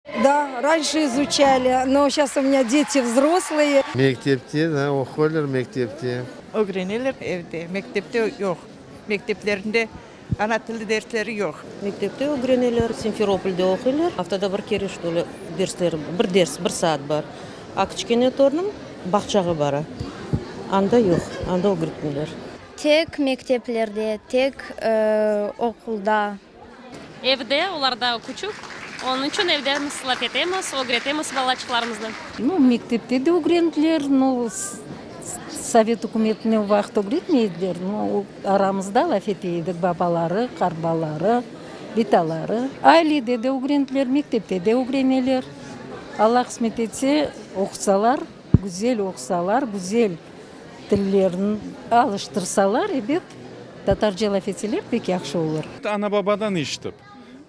Da, ranşe izuçali, no şas u menya deti vzroslые. Mektepte, da, oquylar mektepte. Ögreneler evde, mektepte yoq. Mekteplerinde ana tili dersleri yoq. Mektepte ögreneler, Simferopolde oquylar. Aftada bir kere, çto li, dersleri, bir ders, bir saat bar. A kiçkene torunım bağçağa bara. Anda yoq, anda ögretmeyler. Tek mekteplerde, tek oqulda. Evde, olar daa küçük, onıñ içün evde biz laf etemiz, ögretemiz balaçıqlarımıznı. Nu, mektepte de ögrendiler, nu, sovet ükümetine o vaqıt ögretmey ediler, nu, aramızda laf ete edik, babaları, qartbaları, bitaları. Ailede de ögrendiler, mektepte de ögreneler. Alla qısmet etse, oqusalar, güzel oqusalar, güzel tillerini alıştırsalar, ebet, tatarca laf etseler, pek yahşı olur. Ana-babadan işitip,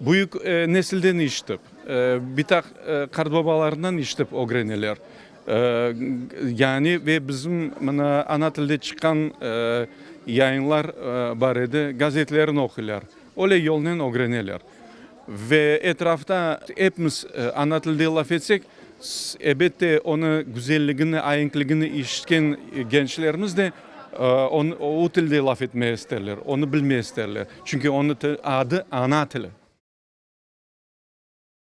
büyük nesilden işitip, bitaq qartbabalarından işitip ögreneler. Yani ve bizim mına ana tilde çıqqan yayınlar bar edi, gazetlerini oquylar, öyle yolnen ögreneler. Ve etrafta epimiz ana tilde laf etsek, ebette, onı güzelligini, aenkligini işitken gençlerimiz de o tilde laf etmege isterler, onı bilmege isterler. Çünki onıñ adı ana tili.